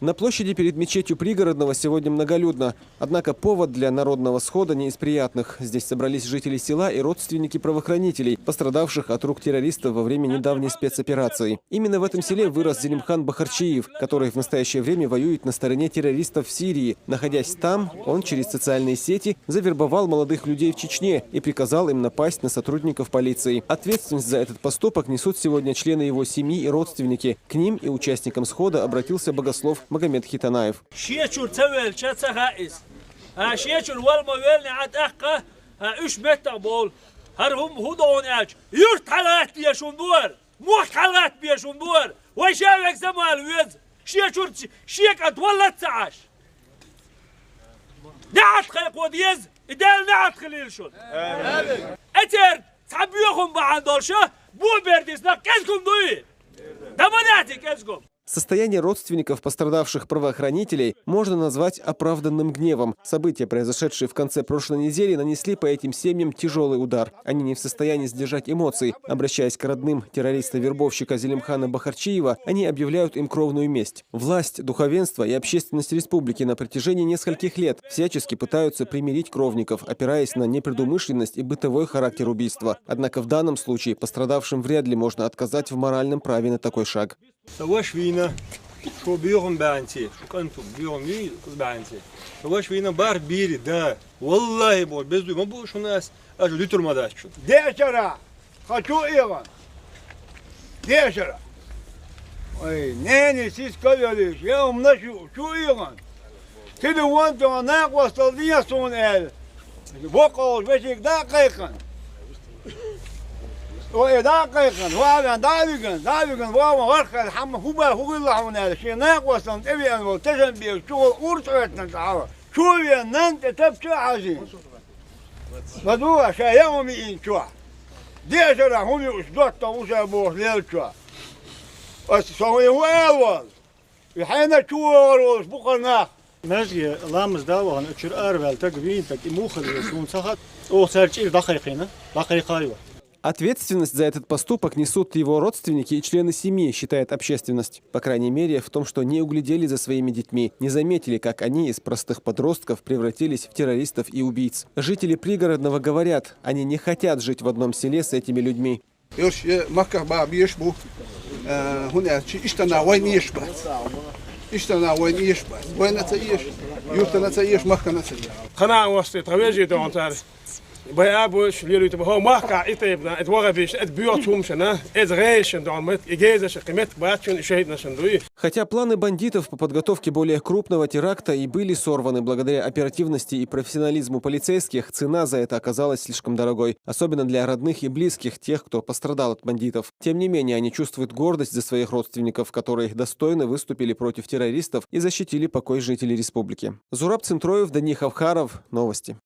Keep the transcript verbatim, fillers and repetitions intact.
На площади перед мечетью Пригородного сегодня многолюдно. Однако повод для народного схода не из приятных. Здесь собрались жители села и родственники правоохранителей, пострадавших от рук террористов во время недавней спецоперации. Именно в этом селе вырос Зелимхан Бахарчиев, который в настоящее время воюет на стороне террористов в Сирии. Находясь там, он через социальные сети завербовал молодых людей в Чечне и приказал им напасть на сотрудников полиции. Ответственность за этот поступок несут сегодня члены его семьи и родственники. К ним и участникам схода обратился богослов Магомед Хитанаев. Шечур ца велча ца хаис. А шечур вал ма велни а тӀаккха, а уьш меттах бол. Хар хум худон ач. Юрт халат бешун буар. Мох халат бешун буар. Вай шавек замал вез. Шечур шек ат валлат ца аш. Дат хай код ез. Идел нат хилил шун. Этер ца бюхум баан долша. Бу бердис на кескум дуи. Даманати кескум. Состояние родственников пострадавших правоохранителей можно назвать оправданным гневом. События, произошедшие в конце прошлой недели, нанесли по этим семьям тяжелый удар. Они не в состоянии сдержать эмоций. Обращаясь к родным террориста-вербовщика Зелимхана Бахарчиева, они объявляют им кровную месть. Власть, духовенство и общественность республики на протяжении нескольких лет всячески пытаются примирить кровников, опираясь на непредумышленность и бытовой характер убийства. Однако в данном случае пострадавшим вряд ли можно отказать в моральном праве на такой шаг. Ца ваша вийна, шу бюхум баанци, шу кӀанту бюхум вий кӀус баанци. Ца ваша вийна бар бири да. Валлахи бо безду ма бу шунас, аж лютур ма дач шу. Дешара, хочу его. Дешара. Ой, нени сис кавелиш, я умнашу, чу его. Тиди вон то на квастал дия сун эл. Бокол бешик да кайхан. О, э, да кайхан, ва ван да виган, да виган, ва ва вархал хам хуба хугилла хун эл. Ши на квастал эви ан вол тежен би чул урт этнен сава. Чул я нан те тап чу ази. Баду ша я уми ин чу. Дешара хуми уш дотта уша бо лел чу. Ас со я вал вал. И хайна чу вал бухана. Межге ламаз да ван учур арвал так вин так и мухал сун сахат. О сарчил да хайхина, да хайхайва. Ответственность за этот поступок несут его родственники и члены семьи, считает общественность. По крайней мере, в том, что не углядели за своими детьми, не заметили, как они из простых подростков превратились в террористов и убийц. Жители Пригородного говорят, они не хотят жить в одном селе с этими людьми. Юрш е махках ба беш бу. Э, хун я чи иштана вайн еш ба. Иштана вайн еш ба. Вайн аца еш. Юртана аца еш, махкана аца еш. Хана васте тавежи дон тар. Бая буш лилуйта бо махка итебна, эт вага биш, эт бюо чумшана, эт гейшен дон мет, и гейза ша кемет бачун и шейдна шандуи. Хотя планы бандитов по подготовке более крупного теракта и были сорваны благодаря оперативности и профессионализму полицейских, цена за это оказалась слишком дорогой, особенно для родных и близких тех, кто пострадал от бандитов. Тем не менее, они чувствуют гордость за своих родственников, которые достойно выступили против террористов и защитили покой жителей республики. Зураб Центроев, Дани Хавхаров. Новости.